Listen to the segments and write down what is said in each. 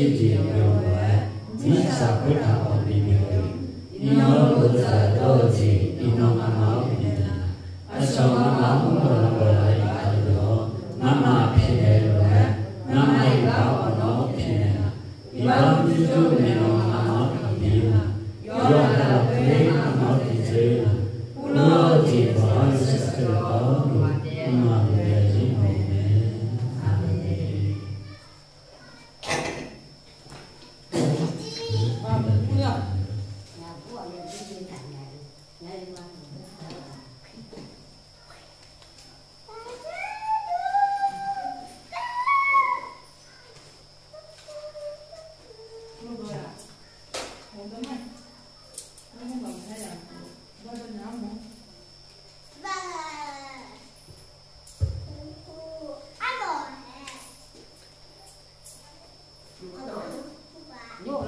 teˇ ceuˬ yaꞈ ve awˬ lawn leh, miˬ shaˍ hk'oˆ htaꞈ awˬ piˍ ve yoˬ. Iˉ nawˉ lo tcuh taˍ dawˇ ve ce, iˉ nawˉ ngaˬ ma awˬ piˍ ve naˍ. A shaꞈ ngaˬ ma mvuhˇ gawˬ la gawˬ la ve htaꞈ dawˇ, ngaˬ ma hpehꞈ leh loˬ leh, ngaˬ ma iˉ kaˆ awˬ nawˉ hpehꞈ leh naˍ. Iˉ kaˆ mvuhˇ cuˇ meh nawˬ ngaˬ ma awˬ piˍ ve naˍ. Yawˇ htaꞈ laˬ hk'e ngaˬ ma awˬ piˍ ve naˍ. Uˉ lawˇ ce baˬ a ve shaˍ hk'e ve k'aw lo, ngaˬ ma ve yaꞈ yiˉ mawˬ meh.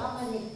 Aˍmenˍ.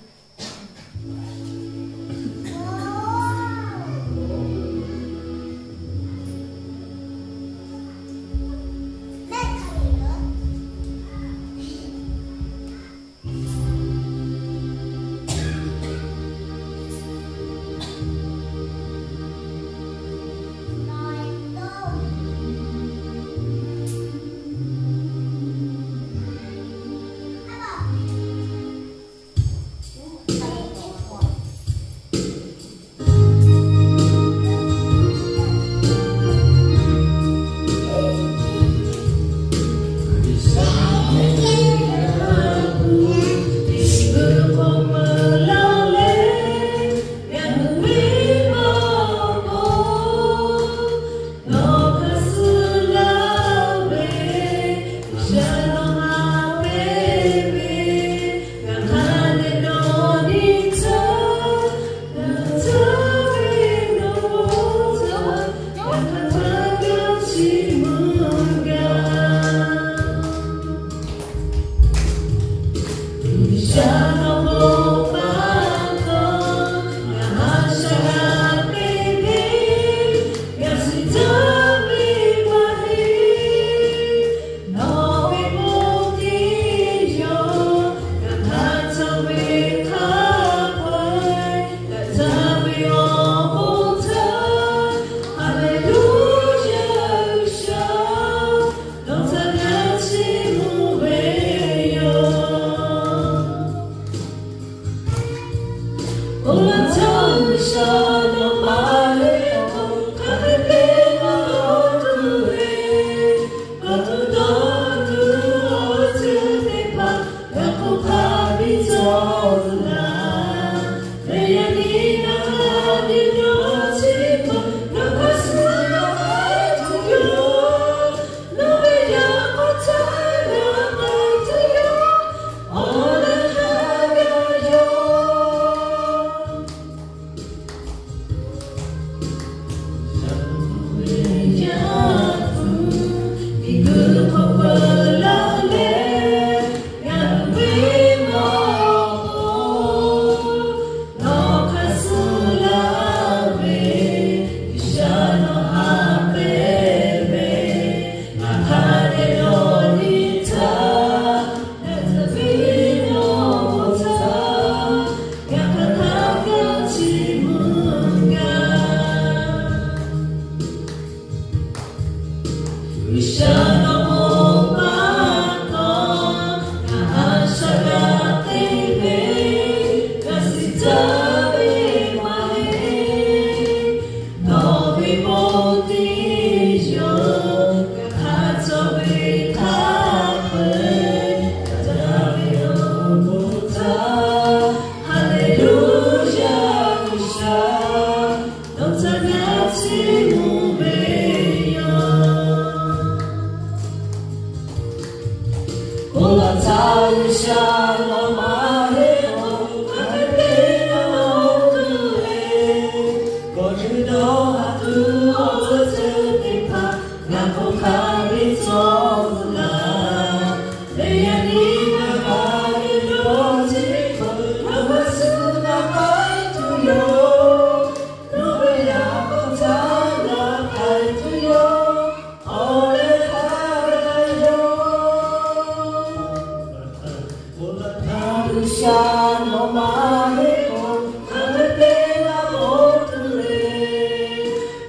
G'uiˬsha nawˬ ma heˆ k'o, ngaˬ hui te la k'oˆ tuˬ le.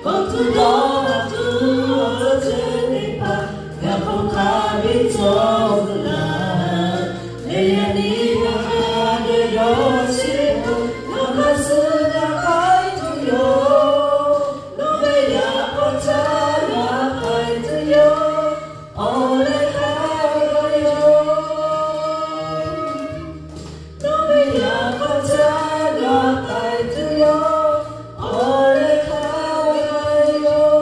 K'awꞈ tuˬ dawˇ tuˬ awˬ tcuhˉ ceuˬ teˇ hpaˍ, yaꞈ k'aw hk'a biˇ cawˬ tuˬ laˇ. Leh yaꞈ nyi ngaˬ hk'a dehꞈ dawˇ sheˍ k'o, nawˬ hk'a suh g'a k'ai tuˬ yoˬ. Nawˬ ve yaꞈ k'aw caˇ g'a k'ai tuˬ yoˬ. Awˬ leh hk'a g'a yoˬ. Nawˬ ve yaꞈ k'aw caˇ g'a k'ai tuˬ yoˬ. Awˬ leh hk'a g'a yoˬ.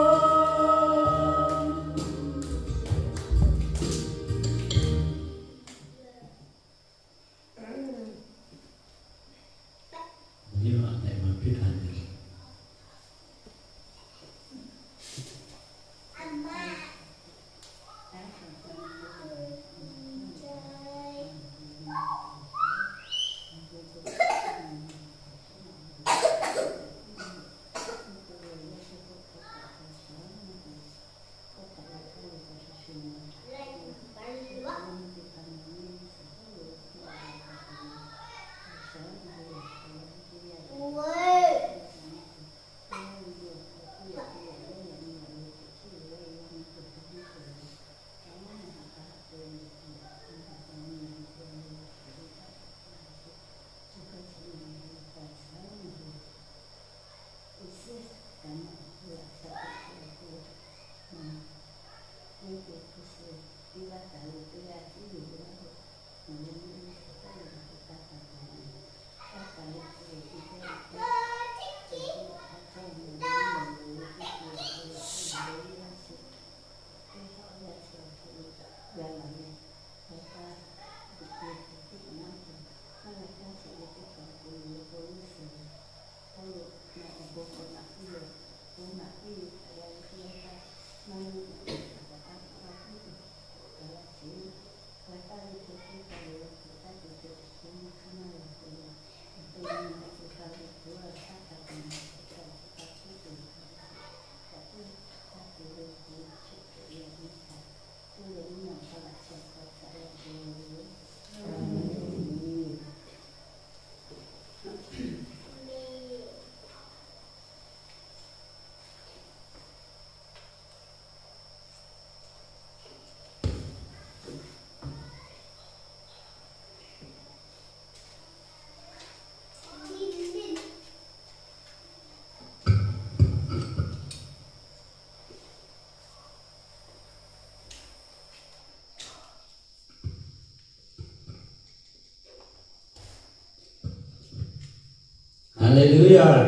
Haˍleˍluˆyaˇ.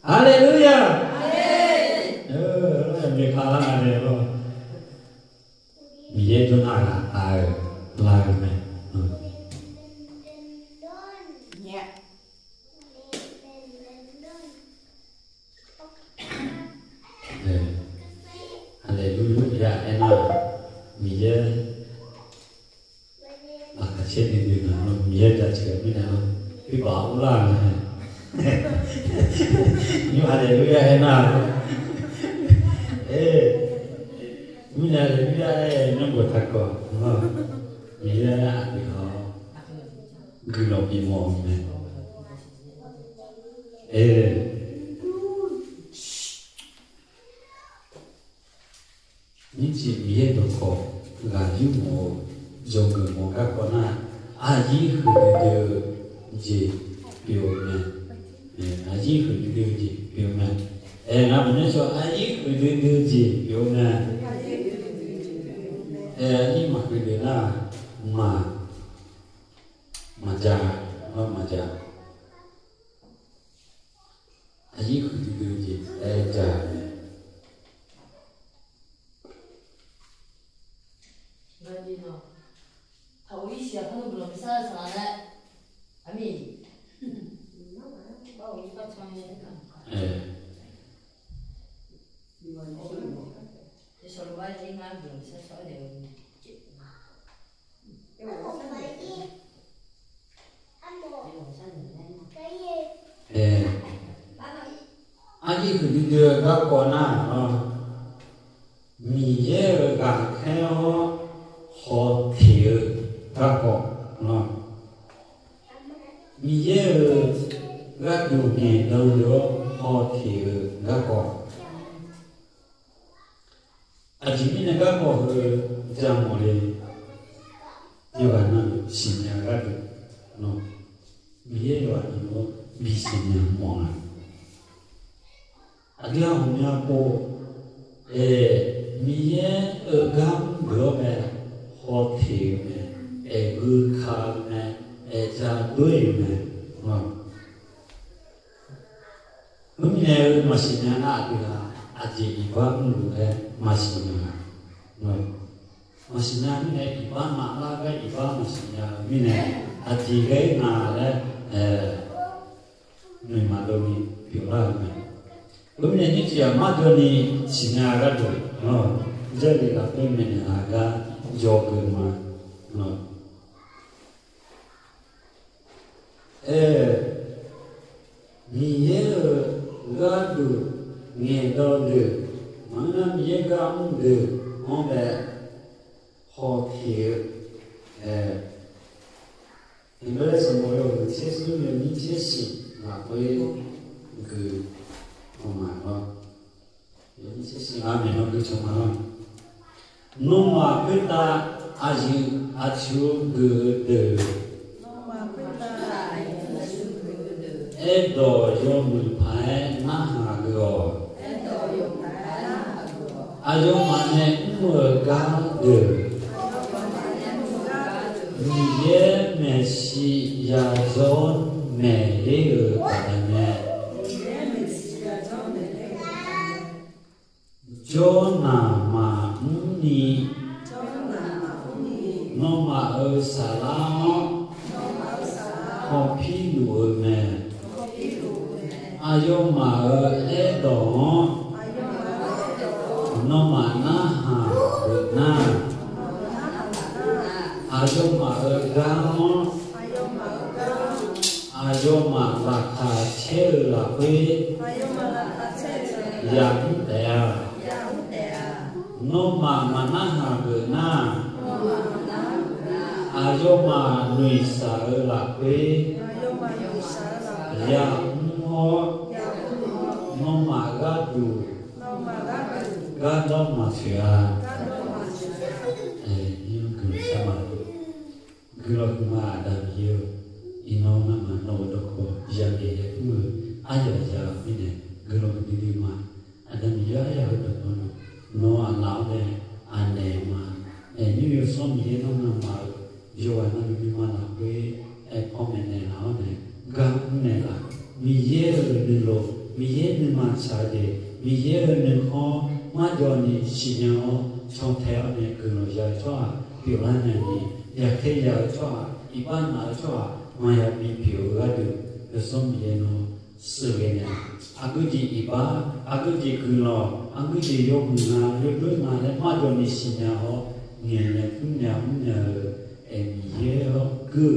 Haˍleˍluˆyaˇ. Miˬ hk'a laˇ ve lo, Miˬ yehˇ dawˇ naˆ g'a k'ai laˇ ve meh. Haˍleˍluˆyaˇ, ehˉ naˆ, Miˬ yehˇ a hkaˍ chehˇ te te naˬ lo, Miˬ yehˇ ca ceuˬ miˇ naˬ lo, piˇ baˬ oˇ laˇ ve. Nyi haˍleˍluˆyaˇ ehˉ naˆ lo, miˇ naˬ haˍleˍluˆyaˇ ehˉ nyi bawˬ htaꞈ kawꞈ, Miˬ yehˇ a te hk'aw guiˬ lawˬ piˇ mawˬ meh. Nyiˇ chi Miˬ yehˇ dawˬ hkawꞈ g'aˬ yuˇ mawˬ, jawˬ g'uiˬ mawˬ gaˇ k'awꞈ naˆ, a yiˉ hui dui dui jeˬ piˇ-oˬ meh. A yiˉ hui dui dui jeˬ piˇ-oˬ meh. Ngaˬ mawˬ nehˉ chaw a yiˉ hui dui dui jeˬ piˇ-oˬ meh. A yiˉ maˬ hui dui naˆ, maˬ, maˬ jaˇ, maˬ jaˇ. A yiˉ hui dui dui jeˬ ehˉ jaˇ meh. A yiˉ hui dui dui gaˇ k'awꞈ naˆ, Miˬ yehˇ g'aꞈ hkehˉ-oˆ hk'aw hteꞈ-eu gaˇ k'awꞈ Miˬ yeˇ g'aˇ tuˬ ngehˬ dawˇ ve awˬ hk'aw hteꞈ ve g'aˇ k'awꞈ, a ciˍ miˇ neh g'aˇ k'awꞈ hui jaˇ mawˬ le. Yawˇ g'a na shiˍ nyi g'aˇ tuˬ, Miˬ yeˇ ve a tuˬ lo biˇ shiˍ nyi mawˬ a. A diˇ a hoꞈ nyi a k'o, Miˬ yeˇ g'aˇ mvuhˇ g'uiˬ awˬ meh hk'aw hteꞈ ve meh, ehˬ g'uiˬ hkanˍ ve meh, ehˬ ca doˆ e ve meh. Mvuhˇ miˬ neh maˇ shiˍ nyi naˆ a tuˬ la, a ciˍ iˍ baˆ mvuhˇ g'uiˬ leh maˇ shiˍ nyi. Maˇ shiˍ nyi mvuhˇ miˬ neh iˍ baˆ naꞈ laˇ gaˇ iˍ baˆ maˇ shiˍ nyi mvuhˇ miˬ neh, a ciˍ g'aˇ na leh, nuˬ maˍ lo ni piˬ laˇ ve meh. Mvuhˇ miˬ neh nyiˇ ciˍ a maˇ jaw ni shiˍ nyi g'aˇ tuˬ, jaˇ ve laˬ teˇ meh neh la gaˇ jaw g'uiˬ ma. Miˬ yeˇ g'aˇ tuˬ ngehˬ dawˇ deuˬ, maˇ na Miˬ yeˇ g'aˇ mvuhˇ deuˬ, mawˇ leh hk'aw hteꞈ ve, Heˍbrehˇ suhˍ mawˬ ve awˬ g'uiˬ chehˇ suhˉ ve nyiˇ chehˇ shiˍ laꞈ k'oˆ ve g'uiˬ awˬ maˬ law, nyiˇ chehˇ shiˍ laꞈ mehˍ law g'uiˬ chaw maˬ law. Nawˬ maˬ hk'oˆ taˇ a yuˬ a chu g'uiˬ deuˬ, ehˉ dawˬ yawˇ muiˬ hpaˍ ehˉ naˆ haˍ g'uiˬ awˬ, a yawˇ maˬ neh mvuhˇ g'uiˬ gaˇ deuˬ, Miˬ yeˇ mehˬ shiˍ yaˍ zawˇ mehˬ heˆ g'uiˬ kaꞈ meh, Jawˇnaˍ maˍ mvuhˇ nyi, nawˬ maˬ g'uiˬ saˍ laˇ awˬ, hk'aw hpiˇ luˬ ve meh. A yawˇ maˬ g'uiˬ ehˉ dawˬ awˬ, nawˬ maˬ naˆ haˍ g'uiˬ naˇ, a yawˇ maˬ g'uiˬ gaˇ awˬ, a yawˇ maˬ laꞈ hk'aˬ chehˇ g'uiˬ laˬ k'o, yaꞈ mvuhˇ tehꞈ a. Nawˬ maˬ maˬ naˆ haˍ g'uiˬ naˇ, a yawˇ maˬ nuˬ iˍ shaˍ g'uiˬ laˬ k'o, yaꞈ mvuhˇ awˬ, nawˬ maˬ g'aˇ tuˬ gaˇ dawˇ maˍ tuˬ a. G'uiˬ law kuiˬ ma Aˍdanˍ miˬ yeˇ-oˬ, iˉ nawˉ maˇ maˬ nawˬ ve dawˇ hk'aw yaˇ geh yaˇ tuˉ ve aˉ yaꞈ yaꞈ piˇ nehˬ g'uiˬ law kuiˬ teˇ teˇ ma Aˍdanˍ miˬ yeˇ aˉ yaˇ hui dawˬ taw nawˬ, nawˬ aˬ laˬ awˬ leh aˬ nehˬ ma, nyi ve Yawˇ suhˉ miˬ yeˇ nawˬ na maˬ ve, yawˇ g'a na ve nyi ma laˬ k'o, hk'aw mehˍ nehˬ laˬ awˬ nehˬ, gaˇ mvuhˇ nehˬ laˬ, Miˬ yeˇ hui nui lo, Miˬ yeˇ nui ma chaꞈ te, Miˬ yeˇ hui nui hk'aw maˇ jaw ni shiˍ nyi awˬ chaw hteh awˬ nehˬ g'uiˬ lawˬ yaꞈ ve chaw aꞈ piˍ laˇ nyi nyi, yaꞈ hk'e yaꞈ ve chaw aꞈ, iˍ baˆ naꞈ ve chaw aꞈ maˇ yaꞈ piˇ piˇ-oˬ g'aˇ tuˬ, Yawˇ suhˉ miˬ yeˇ nawˬ suh ve nehˬ, a guˇ jeˬ iˍ baˆ, a guˇ jeˬ g'uiˬ lawˬ, a guˇ jeˬ yawˇ hui na yawˇ hui na leh maˇ jaw ni shiˍ nyi awˬ, nyi nyi tuˉ nyi mvuhˇ nyi hui, Miˬ yeˇ awˬ guˇ,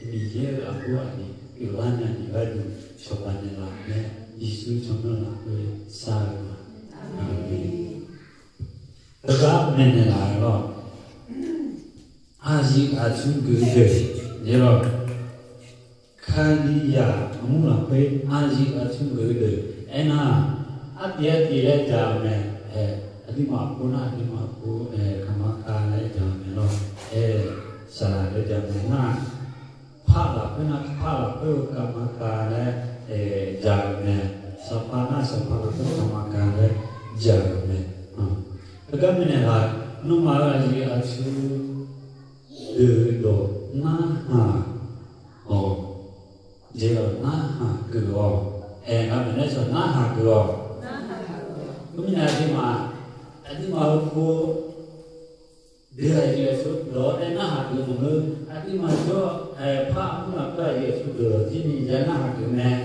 Miˬ yeˇ a guˇ a nyi piˍ laˇ nyi nyi g'aˇ tuˬ, chaw pa nyi laˬ leh Yeˍsuˆ chaw nawˬ laˬ k'oˆ ve shaˉ ve ma. Teˇ g'aˇ meh nehˬ laˬ ve lawˬ, a yiˍ a cuˇ g'uiˬ deuˬ, yehˬ lawˬ, Hkaˍliˍyaˍ mvuhˇ laˬ k'o, a yiˍ a cuˇ g'uiˬ deuˬ, ehˉ naˇ, aˉ te aˉ te leh jaˇ meh, a diˇ ma awˬ hk'oˆ naˇ, a diˇ ma awˬ hk'oˆ hk'aˬ ma ka leh jaˇ meh lawˬ, saˍ laˍ leh jaˇ meh naˇ, hpaˆ laˬ k'oˆ naˇ, hpaˆ laˬ k'oˆ hk'aˬ ma ka leh jaˇ meh, saˍ hpaˆ naˇ, saˍ hpaˆ laˬ k'oˆ hk'aˬ ma ka leh jaˇ meh. Teˇ g'aˇ meh nehˬ laˬ, nawˬ maˬ a yiˍ a cuˇ g'uiˬ dawˬ naˇ haˍ awˬ, jeˬ lawˬ naˇ haˍ g'uiˬ awˬ, ehˉ g'a meh leh shuˍ naˇ haˍ g'uiˬ awˬ, mvuhˇ miˬ nehˬ a diˇ ma, a diˇ ma awˬ hk'oˆ g'uiˬ a yiˍ a cuˇ dawˬ leh naˇ haˍ g'uiˬ mawˬ hui, a diˇ ma cawˇ hpaˆ mvuhˇ laˬ k'oˆ a yiˍ a cuˇ g'uiˬ dawˬ jiˇ nyi yaˇ naˇ haˍ g'uiˬ meh,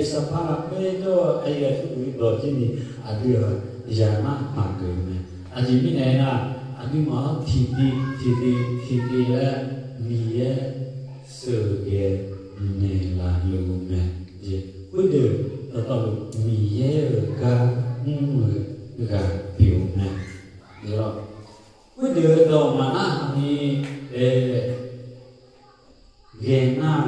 saˍ hpaˆ laˬ k'oˆ cawˇ a yiˍ a cuˇ g'uiˬ dawˬ jiˇ nyi a g'uiˬ yaˇ naˇ haˍ g'uiˬ meh. A ciˍ miˇ nehˬ naˇ, a diˇ ma hti ti hti ti hti ti leh Miˬ yeˇ suh geh nehˬ laˬ yoˬ meh. K'oˆ deuˬ taw taw lo Miˬ yeˇ gaˇ mvuhˇ g'a piˇ-oˬ meh. K'oˆ deuˬ dawˬ maˍ naˇ haˍ nyi, eh, geh naˇ,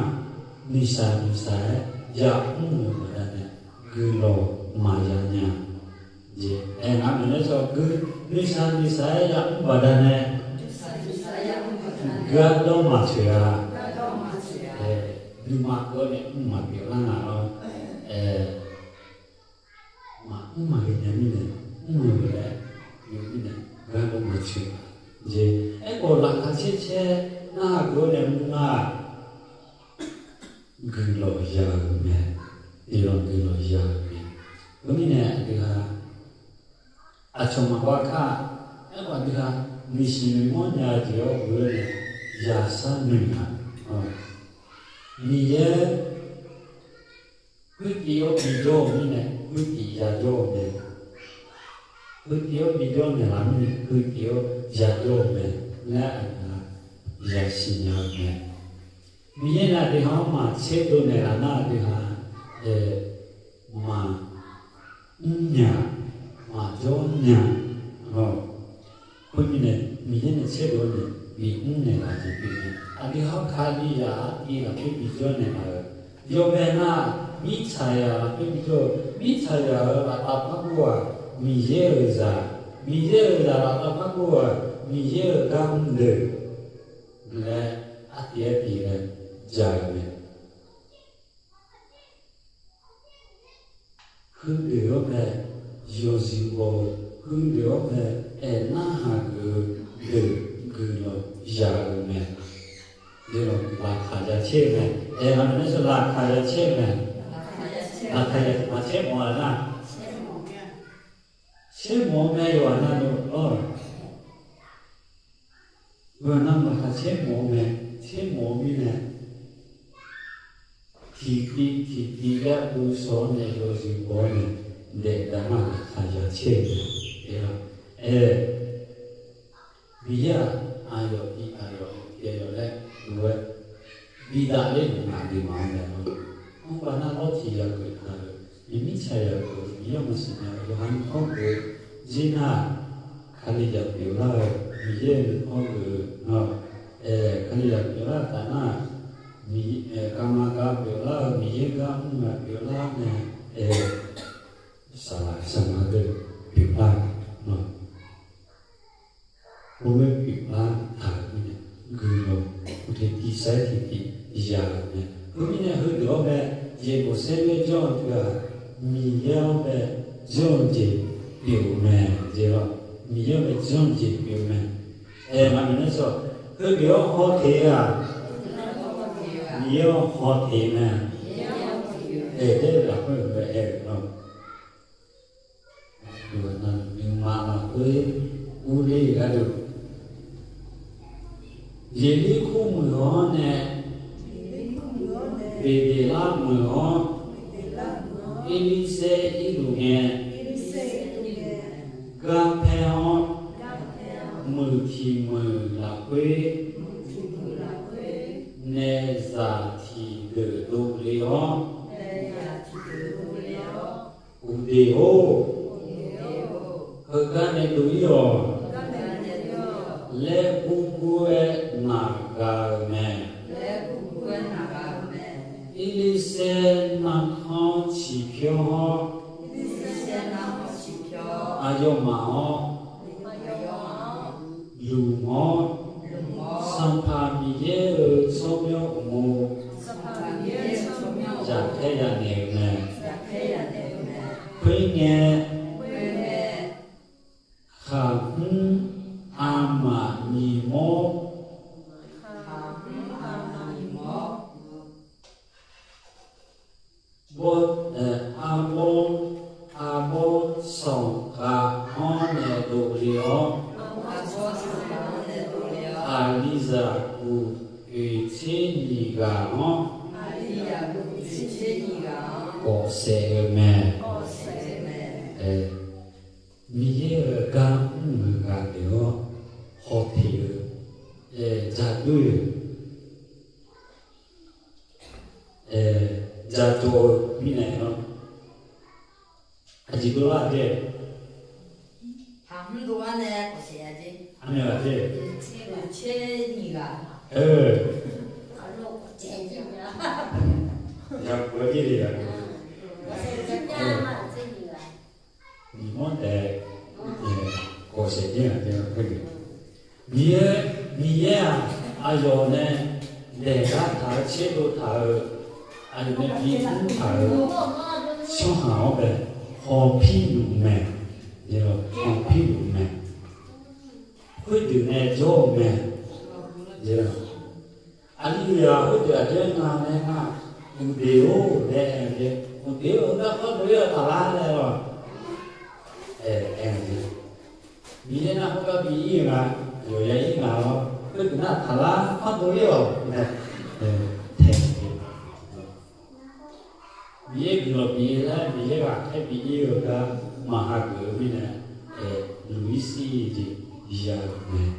miˬ shaˍ miˬ shaˍ-ehˉ yaꞈ mvuhˇ ve baˬ daꞈ leh, guiˬ lawˬ maˍ yaꞈ nyi. Ngaˬ mehˍ leh chaw gu, miˬ shaˍ miˬ shaˍ-ehˉ yaꞈ mvuhˇ baˬ daꞈ leh, gaˇ dawˇ maˍ cheuˬ-a. Nyi ma k'oˆ leh mvuhˇ maˍ piˍ laˇ ngaˬ lo. Maꞈ mvuhˇ maˍ ve nyi miˇ leh, mvuhˇ maˍ ve leh, nyi miˇ leh, gaˇ dawˇ maˍ cheuˬ-a. Ehˉ k'o laꞈ hk'aˬ chehˇ chehˇ naˇ k'oˆ leh mvuhˇ naˇ, guiˬ lawˬ yaꞈ-euˬ meh. Guiˬ lawˬ, guiˬ lawˬ yaꞈ-euˬ meh. K'o miˇ leh a tuˬ ha, a chaw maꞈ vaˇ hkaˇ, ehˉ k'o a tuˬ ha, miˬ shiˍ miˬ mawˇ nyi a tuˬ awˬ gu leh, yaꞈ shaˉ nuˬ-a. Miˬ yehˇ, hkui tiꞈ awˇ piˍ jawˇ miˇ leh hkui tiꞈ yaꞈ jawˇ meh. Hkui tiꞈ awˇ piˍ jawˇ meh laˬ miˇ leh hkui tiꞈ awˇ yaꞈ jawˇ meh. Leh a tuˬ ha, yaꞈ shiˍ nyi-a meh. Miˬ yehˇ leh a tuˬ ha maˬ chehˇ to nehˬ laˬ naˇ a tuˬ ha, maˍ mvuhˇ nyi, maˍ jawˇ nyi. Hkui miˇ leh miˬ yehˇ leh chehˇ to nehˬ, miˬ mvuhˇ nehˬ laˬ jeˬ piˇ ve. A tuˬ ha hk'a liˇ yaꞈ a tiꞈ laˬ piˇ piˇ jawˇ nehˬ laˬ-euˬ. Yawˇ meh naˇ, miˉ chaꞈ yaꞈ laˬ piˇ piˇ jawˇ, miˉ chaꞈ yaꞈ-euˬ laꞈ taꞈ paˉ k'oˆ-a, miˬ yehˇ-euˬ yaꞈ, miˬ yehˇ-euˬ yaꞈ laꞈ taꞈ paˉ k'oˆ-a, miˬ yehˇ-euˬ gaˇ mvuhˇ deuˬ leh, a tiꞈ a tiꞈ leh jaˇ-euˬ meh. Hkui deuˬ awˇ meh, yawˇ zuhꞈ g'awˬ, hkui deuˬ awˇ meh, ehˉ naˆ ha geuˬ deuˬ guiˬ lawˬ yaꞈ-euˬ meh. Laꞈ hk'aˬ yaꞈ chehˇ meh. Ehˉ, a meh naˉ suh laꞈ hk'aˬ yaꞈ chehˇ meh. Laꞈ hk'aˬ yaꞈ maˬ chehˇ mawˬ-a naˇ. Chehˇ mawˬ meh, yawˇ a naˇ lo, a, yawˇ a naˇ lo laꞈ hk'aˬ chehˇ mawˬ meh. Chehˇ mawˬ miˇ leh, htiꞈ tiꞈ htiꞈ tiꞈ g'aˇ k'o shawˍ nehˬ yawˇ zuhꞈ g'awˬ nehˬ, dehꞈ daꞈ maˇ laꞈ hk'aˬ yaꞈ chehˇ ve. Ehˉ, miˬ yehˇ a yawˬ tiꞈ a yawˬ tiꞈ a yawˬ leh, biˇ daꞈ leh maˍ biˇ maˍ leh, awˬ pa naˇ lawˇ tiꞈ yaꞈ keuˬ htaꞈ, miˬ miˉ chaꞈ yaꞈ keuˬ miˬ yawˇ maˇ shiˍ nyi, yawˇ ha nyi hkawˇ keu, jiˇ naˇ, Hk'aˬ liꞈ yaꞈ peuˬ laˇ-euˬ miˬ yehˇ ve hkawˇ g'euꞈ, hk'aˬ liꞈ yaꞈ peuˬ laˇ taˍ naˇ, ka ma ka peuˬ laˇ-euˬ miˬ yehˇ gaˇ mvuhˇ maˍ peuˬ laˇ meh, saˍ laꞈ saˍ laꞈ deuˆ peuˬ laˇ, k'oˆ ve peuˬ laˇ taˍ ve, guiˬ lawˬ, oˇ hk'e tiꞈ shaiˉ hk'e tiꞈ yaꞈ-euˬ meh. K'oˆ ve nyi hui deuˬ awˇ meh, yehˬ k'oˍ shehˇ ve jawˇ teˇ g'aˇ, miˬ yehˇ awˇ meh jawˇ jeˬ peuˬ meh, miˬ yehˇ awˇ meh jawˇ jeˬ peuˬ meh. Ehˉ, maˇ miˬ neˉ shawˍ, hui deuˬ awˇ hawˉ hteꞈ-a, miˬ yehˇ awˇ hawˉ hteꞈ meh. Ehˉ, teˇ laꞈ k'oˆ ve ehˉ, nyi ma laˬ k'o, uˇ leˇ g'a tuˬ, Yeˍriˆhkoˇ meuˬ awˬ neh, Beˍdeˍlaˆ meuˬ awˬ, Eˇliˇsehˇ iˉ luˬ ngeh, gaˇ hpehˇ awˬ, meuˬ htiꞈ meuˬ laˬ k'o, neh zaˬ htiꞈ deuˬ doꞈ le awˬ, uˬ deˬ-oˬ, hk'aˬ gaˇ neh doꞈ iˉ awˬ, leh k'oˆ k'oˆ-e naˬ g'a-euˬ meh. Eˇliˇsehˇ naˇ hk'awˇ chi hpehˇ awˬ, a yawˇ maˬ awˬ, luˬ mawˬ, Sanˇ hpaˍ miˬ yehˇ-euˬ tsawˇ mehˇ awˬ moˍ, yaꞈ hk'aˇ yaꞈ nehˬ-euˬ meh. Hk'e ngeh, hk'aˬ hkuiˉ a maˍ nyi mawˇ, bawˇ, a bawˇ, a bawˇ shawˍ k'a hawˉ neh doꞈ le awˬ, Aˍliˍzaˍ kuˬ uiˍ tseˉ nyi g'aˬ awˬ, k'awꞈ shehˍ-eu meh. Miˬ yehˇ-euˬ gaˇ mvuhˇ g'a te awˬ, hawˉ hteꞈ-eu, jaˇ duˇ-e, jaˇ cawˬ-eu miˇ neˬ-a, a ciˍ to laˇ ceˇ, a meh laˬ ceˇ, a, G'a peuˬ ve le. Nyi mawˇ tehꞈ k'awꞈ shehˍ hpaˇ ve, Miˬ, Miˬ yaˇ-aˬ, a yawˬ neh dehˬ g'a htaꞈ chehˇ lo htaꞈ-eu, a yawˬ neh biˇ uˉ htaꞈ-eu, shawˉ haˍ oˇ ve hk'aw hpiˇ luꞈ mehˍ. Hk'aw hpiˇ luꞈ mehˍ. Hk'oˆ deuˬ neh jawˇ mehˍ. Aˬ liˇ yaꞈ hk'oˆ deuˬ aꞈ jaˇ na leh na, uˍ deˍ-oˬ leh, uˍ deˍ-oˬ, g'a hk'aw lo yaˇ htaꞈ laˇ leh law. Miˬ yaˇ naˆ hk'oˆ g'a piˇ iˉ g'a, yawˬ yaꞈ iˉ g'a law, hk'oˆ deuˬ naˆ htaꞈ laˇ hk'aw lo yaˇ-oˬ leh, hteꞈ Miˬ yaˇ kuiˬ lawˬ piˇ leh, Miˬ yaˇ g'aꞈ hk'ehˇ piˇ iˉ g'a gaˇ maˍ ha kuiˬ ve mvuhˇ naw, luˬ iˉ siˉ ve yaˇ mehˍ.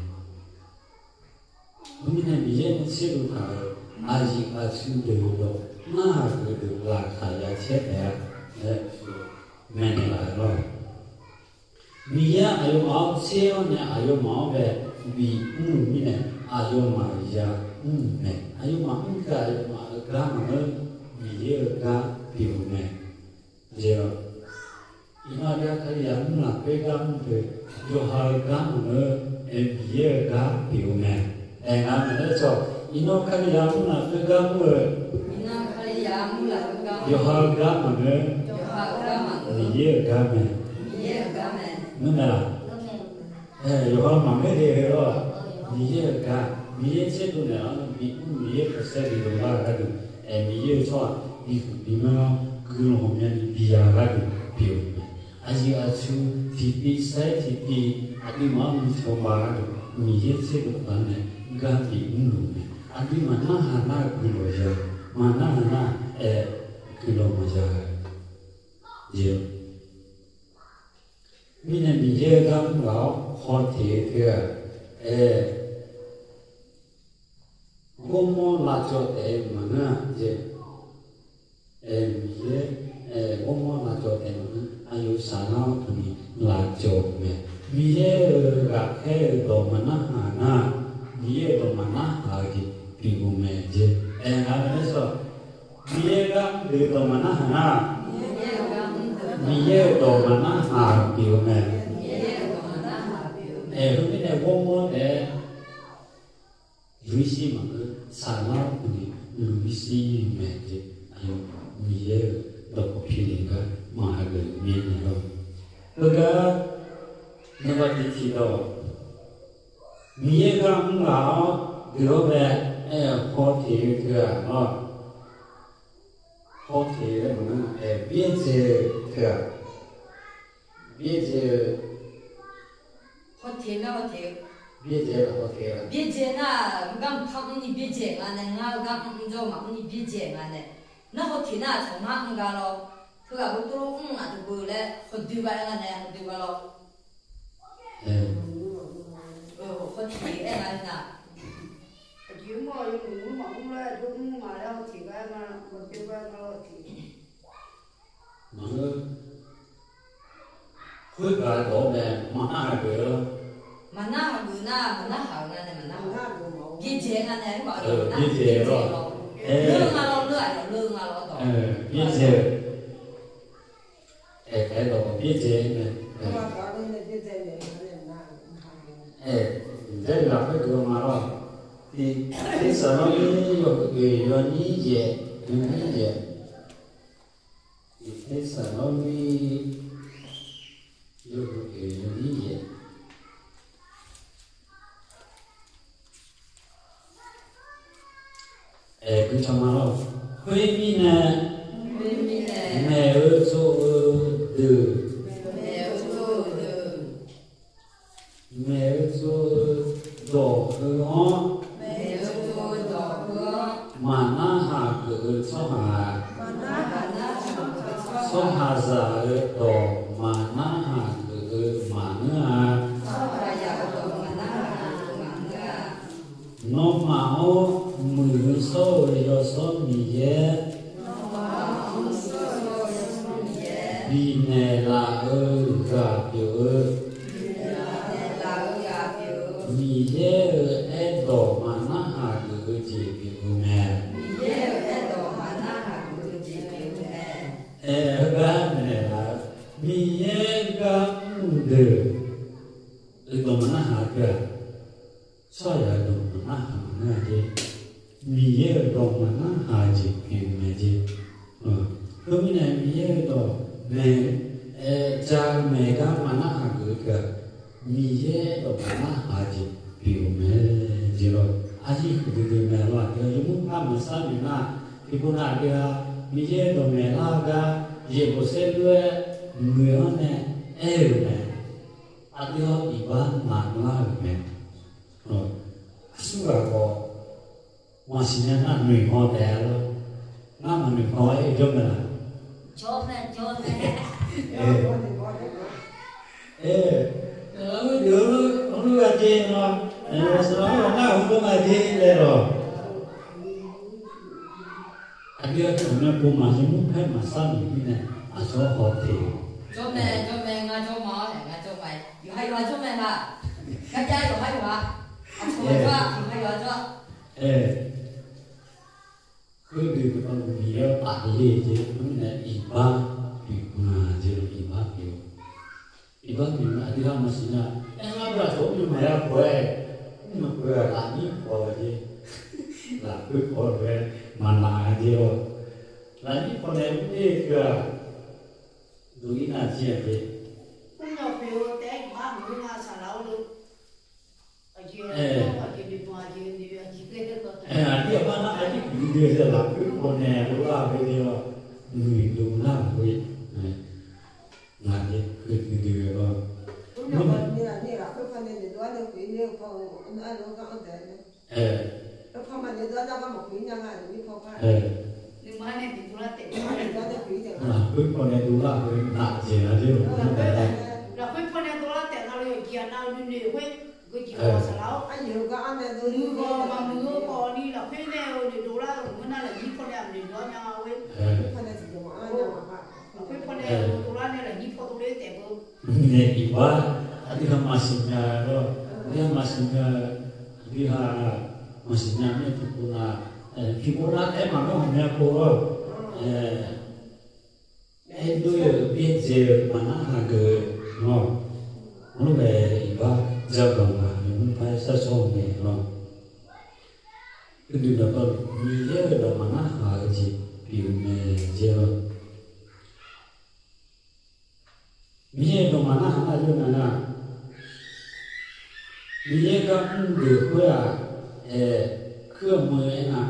Mvuhˇ naw Miˬ yaˇ mvuhˇ chehˇ lo htaꞈ, a yiˍ a shu deuˬ dawˬ naˆ ha kuiˬ deuˬ laˬ htaꞈ yaꞈ chehˇ tehꞈ leh, mehˍ nehˬ laˬ ve law. Miˬ yaˇ aˬ yawˇ maˬ awˬ chehˇ-oˬ neh, aˬ yawˇ maˬ awˬ ve biˇ uˉ mvuhˇ naw, aˬ yawˇ maˬ yaˇ mvuhˇ mehˍ. Aˬ yawˇ maˬ mvuhˇ kaꞈ aˬ yawˇ maˬ gaˇ maˬ leuˉ, Miˬ yaˇ gaˇ piˇ-oˬ mehˍ. Iˉ naˆ yaˇ hk'aˇ le yaˇ mvuhˇ laˬ pehˇ gaˇ mvuhˇ ve, yawˬ ha gaˇ maˬ leuˉ, Miˬ yaˇ gaˇ piˇ-oˬ mehˍ. Ehˍ, ngaˬ mehˍ leh chaw, iˉ naˆ hk'aˇ le yaˇ mvuhˇ laˬ pehˇ gaˇ mvuhˇ ve, yawˬ ha gaˇ maˬ leuˉ, Miˬ yaˇ gaˇ mehˍ. Mvuhˇ mehˍ laˬ. Yawˬ ha maˬ mehˍ le ve law, Miˬ yaˇ gaˇ, Miˬ yaˇ chehˇ lo neh a, biˇ uˉ Miˬ yaˇ hk'aˬ sehˉ ve lo laˇ g'a tuˬ, Miˬ yaˇ chaw biˇ kuiˬ biˇ mvuhˇ naw, kuiˬ lawˬ meh biˇ yaˇ g'a tuˬ piˇ-oˬ mehˍ. A yiˍ a shu tiꞈ piˇ saiˉ tiꞈ piˇ, a tiˇ maˬ mvuhˇ chaw ma g'a tuˬ, Miˬ yaˇ chehˇ lo htaꞈ neh gaˇ piˇ mvuhˇ lo mehˍ. A tiˇ maˬ naˆ ha naˆ kuiˬ lawˬ yaˇ, maˬ naˆ ha naˆ kuiˬ lawˬ maˬ yaˇ. Mvuhˇ naw Miˬ yaˇ gaˇ mvuhˇ laˬ-oˬ, hk'aw hteꞈ ve teˇ g'aˇ, g'awˇ mawˇ la cawˬ tehꞈ maˬ naˆ jehˬ. Miˬ yaˇ g'awˇ mawˇ la cawˬ tehꞈ maˬ naˆ, a yawˇ shaˍ laˇ tuˬ miˬ la cawˬ mehˍ. Miˬ yaˇ g'aꞈ hk'ehˇ dawˬ maˬ naˆ haˍ naˆ, Miˬ yaˇ dawˬ maˬ naˆ haˍ geh piˇ-oˬ mehˍ jehˬ. Ehˍ, ngaˬ mehˍ leh chaw, Miˬ yaˇ g'aˇ mvuhˇ deuˬ dawˬ maˬ naˆ haˍ naˆ, Miˬ yaˇ dawˬ maˬ naˆ haˍ piˇ-oˬ mehˍ. Ehˍ, hui mvuhˇ naw g'awˇ mawˇ leh luˬ iˉ siˉ maˬ leuˉ, shaˍ laˇ tuˬ miˬ luˬ iˉ siˉ mehˍ tehꞈ, a yawˇ Miˬ yaˇ dawˬ k'awꞈ piˇ leh gaˇ maˍ ha geuꞈ miˇ nehˬ law. Hk'e gaˇ, naˍ baˆ teˇ htiꞈ dawˇ, Miˬ yaˇ g'aˇ mvuhˇ laˬ-oˬ, g'uiˬ-oˬ ve, hk'aw hteꞈ ve teˇ g'aˇ law. Hk'aw hteꞈ ve maˬ naˆ, biˇ cehˬ teˇ g'aˇ, biˇ cehˬ, hk'aw hteꞈ ve, hk'aw hteꞈ ve, biˇ cehˬ, hk'aw hteꞈ ve, biˇ cehˬ naˆ, g'aˇ hpaˇ mvuhˇ nyi biˇ cehˬ ngaˬ neh, ngaˬ g'aˇ mvuhˇ jawˇ maˬ mvuhˇ nyi biˇ cehˬ ngaˬ neh, naˆ hk'aw hteꞈ naˆ chaw maˇ mvuhˇ g'a law. Hk'e g'a ve to lo mvuhˇ naˆ tuˬ peuˬ leh hk'aw dui g'a ve ngaˬ neh, hk'aw dui g'a law. Hk'aw hteꞈ ve ngaˬ neh, maˬ leuˉ, hk'oˆ kaꞈ dawˬ meh maˍ naˆ haˍ geuꞈ, maˍ naˆ haˍ geuꞈ naˆ, maˍ naˆ haˍ geuꞈ naˆ, maˍ naˆ haˍ geuꞈ biˇ cehˬ ngaˬ neh, biˇ cehˬ law, leuˉ ngaˬ law, leuˉ a law, leuˉ ngaˬ law dawˬ, biˇ cehˬ, ehˍ, hk'e dawˬ biˇ cehˬ meh, ehˍ, jaˇ ve laˬ hk'e g'uiˬ maˍ law. Hteˇsaˍlawˇniˆ yawˇ hui geh yawˇ nyiˇ yehˬ, yawˇ nyiˇ yehˬ. Hteˇsaˍlawˇniˆ yawˇ hui geh yawˇ nyiˇ yehˬ. Ehˍ, gui chaw ma laˇ-oˬ. Hk'e te miˬ neh, mehˬ hui co-e deuˬ, mehˬ hui co-e dawˬ hui-aˬ, maˍ naˆ haˍ geuꞈ-e tsawˇ haˍ, tsawˇ haˍ zaꞈ-e dawˬ maˍ naˆ haˍ geuꞈ-e maˍ nuˉ-a. Nawˬ maˬ-oˬ, muiˬ hui shawˉ ve Yawˇ shawˉ miˬ yehˇ, biˬ nehˬ laˬ-eu g'aꞈ peuˬ-eu, miˬ yehˇ-euˬ ehˉ dawˬ maˍ naˆ haˍ geuꞈ-e jeˬ peuˬ-eu mehˍ. maˍ naˆ haˍ jeˬ piˍ mehˍ jeˇ. Hui mvuhˇ naw Miˬ guiˬ dawˬ mehˍ, ca mehˍ gaˇ maˍ naˆ haˍ geuꞈ kaꞈ, Miˬ guiˬ dawˬ maˍ naˆ haˍ jeˬ piˍ mehˍ jeˇ lawˬ. A ciˉ hk'e te te mehˍ lawˬ. Aˬ htoꞈ ma yawˇ mvuhˇ hpaˇ maˍ shaˉ miˬ naˆ, hk'e k'o naˆ g'a, Miˬ guiˬ dawˬ mehˍ laˇ gaˇ, yehˬ bawˬ shehˆ g'uˇ-eˬ mui-aˬ nehˬ ehˉ-oˬ mehˍ. A teˇ g'aˇ iˍ baˆ maˍ laˇ-oˬ mehˍ. A shuˉ g'aꞈ k'awꞈ maˍ shiˍ nyi naˆ nuˬ hk'aw tehꞈ lawˬ. Naˆ maˍ nuˬ hk'aw ehˉ jawˇ mehˍ laˬ. Jawˇ mehˍ, jawˇ mehˍ. Eˬ, awˬ nuˇ g'a jeˇ naw, awˬ suhˍ naˆ awˬ hk'aw g'a jeˇ leh lawˬ. A biˇ a tuˬ meh bon maˍ yawˇ mvuhˇ hpehˇ maˍ shaˉ miˬ nehˬ, a shuˉ hk'aw te. Jawˇ mehˍ, jawˇ mehˍ, ngaˬ jawˇ maˍ-oˬ lehˬ, ngaˬ jawˇ maˍ. Yawˬ ha yawˬ ha jawˇ mehˍ laˬ. Kaˇ jaˇ yawˬ ha yawˬ ha. A shuˉ g'aꞈ yawˬ ha yawˬ ha jawˇ. Hk'e te ve pa taw, Miˬ guiˬ paˍ le ce mvuhˇ naw iˍ baˆ piˍ ngaˬ ce lo iˍ baˆ piˍ-oˬ. Iˍ baˆ piˍ ngaˬ a teˇ g'aˇ maˍ shiˍ nyi. Ehˉ, ngaˬ hui a cawˬ mvuhˇ naw maˍ yaˇ hpawˇ-eˬ, mvuhˇ naw hpawˇ laꞈ nyiˉ hpawˇ ce. Laꞈ hk'oˆ hpawˇ ve maˍ naˆ ce lawˬ. Laꞈ nyiˉ hpawˇ nehˬ mvuhˇ teˇ hkui-a, duˬ iˉ naˆ ciˇ-a ce. Mvuhˇ naw hpawˇ tehꞈ iˍ baˆ mvuhˇ naw saˍ laꞈ-oˬ lo. A tiˉ a maˇ a tiˉ kuˬ te ve laꞈ hk'oˆ hpawˇ nehˬ lo laˇ ve te-a, mvuhˇ miˬ lo laˇ ve, ngaˬ te hkui te ve laˇ. Laꞈ hk'oˆ hpawˇ nehˬ lo laˇ ve naˆ cehˬ la ce lo. Laꞈ hk'oˆ hpawˇ nehˬ lo laˇ tehꞈ na lo jiˬ a na lo ne k'o, g'uiˬ jiˬ a saˍ laꞈ-oˬ. Mvuhˇ g'awˬ maˍ mvuhˇ g'awˬ ni laꞈ hk'oˆ nehˬ lo ne lo laˇ mvuhˇ naw laꞈ nyiˉ hpawˇ nehˬ a ne lo laˇ nehˬ a ve. Laꞈ hk'oˆ hpawˇ nehˬ lo laˇ nehˬ laꞈ nyiˉ hpawˇ to le tehꞈ k'o, mvuhˇ miˬ iˍ baˆ a teˇ g'aˇ maˍ shiˍ nyi lawˬ. A teˇ g'aˇ maˍ shiˍ nyi, a teˇ g'aˇ maˍ shiˍ nyi mehˆ hpu k'o na, hpu k'o na ehˉ maˍ mehˆ hawˬ meh k'o, ehˉ doˇ-eˬ piˇ ce maˍ naˆ haˍ geuꞈ lawˬ. Oˇ ve iˍ baˆ jaˇ gaˬ maˬ ve mvuhˇ hpehˇ shaˉ shawˉ mehˍ lawˬ. Hk'e te ve pa taw, Miˬ guiˬ dawˬ maˍ naˆ haˍ ve ce piˍ mehˍ ce lawˬ. Miˬ guiˬ dawˬ maˍ naˆ haˍ naˆ yawˇ na na, Miˬ guiˬ kaꞈ mvuhˇ geuˬ hk'oˆ-a, hkui mui-e na,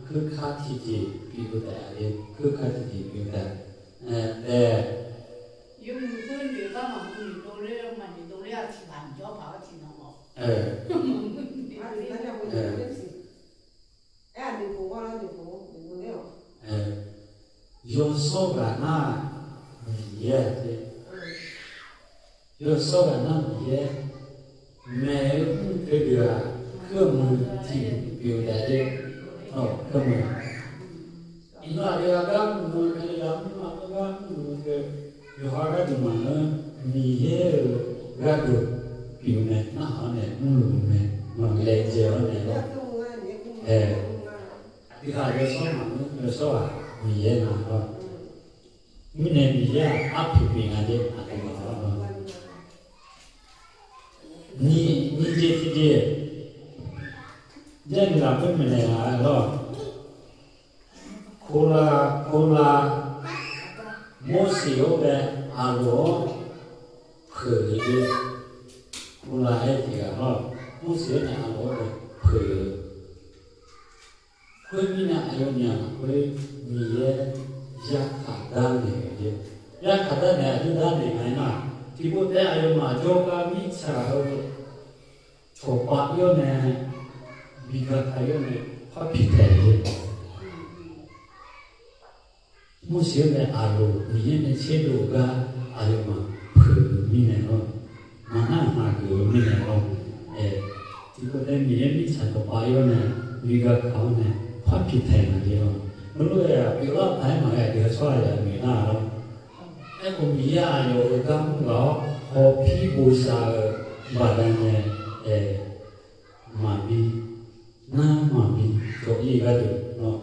hkui hk'aˇ tiꞈ tiꞈ piˇ k'o tehꞈ ve, hkui hk'aˇ tiꞈ tiꞈ piˇ k'o tehꞈ tehꞈ. Yawˇ mui hk'oˆ ve kaꞈ maˇ mui do le, maˇ mui do le, a ciˉ baˬ jawˇ baˬ a ciˉ na ma. Yawˇ shawˉ kaꞈ naˆ Miˬ guiˬ ce. Yawˇ shawˉ kaꞈ naˆ Miˬ guiˬ mehˍ ve mvuhˇ hkui geuˬ-a, hkui mui tiꞈ piˇ-oˬ tehꞈ ce. Hkui mui. Iˉ naˆ ve g'a gaˇ mvuhˇ mui hk'e, yaꞈ mvuhˇ naˆ ve g'a mvuhˇ mui hk'e, yawˬ ha g'aˇ tuˬ maˍ leh, Miˬ guiˬ g'aˇ tuˬ piˇ-oˬ meh, naˆ haˍ nehˬ mvuhˇ lo meh, maˇ leh jehˬ-a nehˬ lawˬ. A teˇ g'aˇ yawˇ shawˉ maˍ, yawˇ shawˉ-a, Miˬ guiˬ na lawˬ. Mvuhˇ nehˬ Miˬ guiˬ aˉ hpu piˇ ngaˬ ce a te maˍ lawˬ. Nyi, nyi ce teˇ ce, jaˇ nyi laˬ puiˉ mehˍ nehˬ laˬ lawˬ. Hko la, hko la, Moˉseˍ oˇ ve Aˍronˍ hpeuꞈ ve ce. Hko la ehˉ teˇ g'aˇ lawˬ, Moˉseˍ oˇ ve Aˍronˍ oˇ ve hpeuꞈ. Hk'e te leh, a yawˇ nyi a k'oˆ ve, Miˬ guiˬ yaˇ hk'aˬ daˇ nehˬ ve ce. Yaˇ hk'aˬ daˇ nehˬ, a yawˇ daˇ nehˬ ngaˬ hui na. Chi beuꞈ tehꞈ a yawˇ maˍ jawˇ kaꞈ miˇ chaꞈ-oˬ, chaw paˆ yawˇ nehˬ, miˬ guiˬ hk'aˬ yawˇ nehˬ hpaˇ hpiˇ hpehꞈ ve. Moˉseˍ oˇ ve Aˍronˍ Miˬ guiˬ nehˬ chehˇ ve awˬ g'aˇ a yawˇ maˍ hpeuꞈ ve miˇ nehˬ lawˬ. Maˍ naˆ haˍ geuꞈ ve miˇ nehˬ lawˬ. Chi beuꞈ tehꞈ Miˬ guiˬ miˇ chaꞈ chaw paˆ yawˇ nehˬ, miˬ guiˬ hk'aˬ yawˇ nehˬ hpaˇ hpiˇ hpehꞈ ngaˬ ce lawˬ. Mvuhˇ loꞈ-e a piˇ laˇ htaˇ maˍ g'a dehˬ chaw a yaꞈ miˬ laˇ lawˬ. Ehˉ k'o Miˬ guiˬ a yawˬ g'aˇ mvuhˇ g'aˇ hk'aw hpiˇ bon sha-e baˬ daꞈ nehˬ, maˍ biˇ, naˉ maˍ biˇ cawˬ-e g'a tuˬ lawˬ.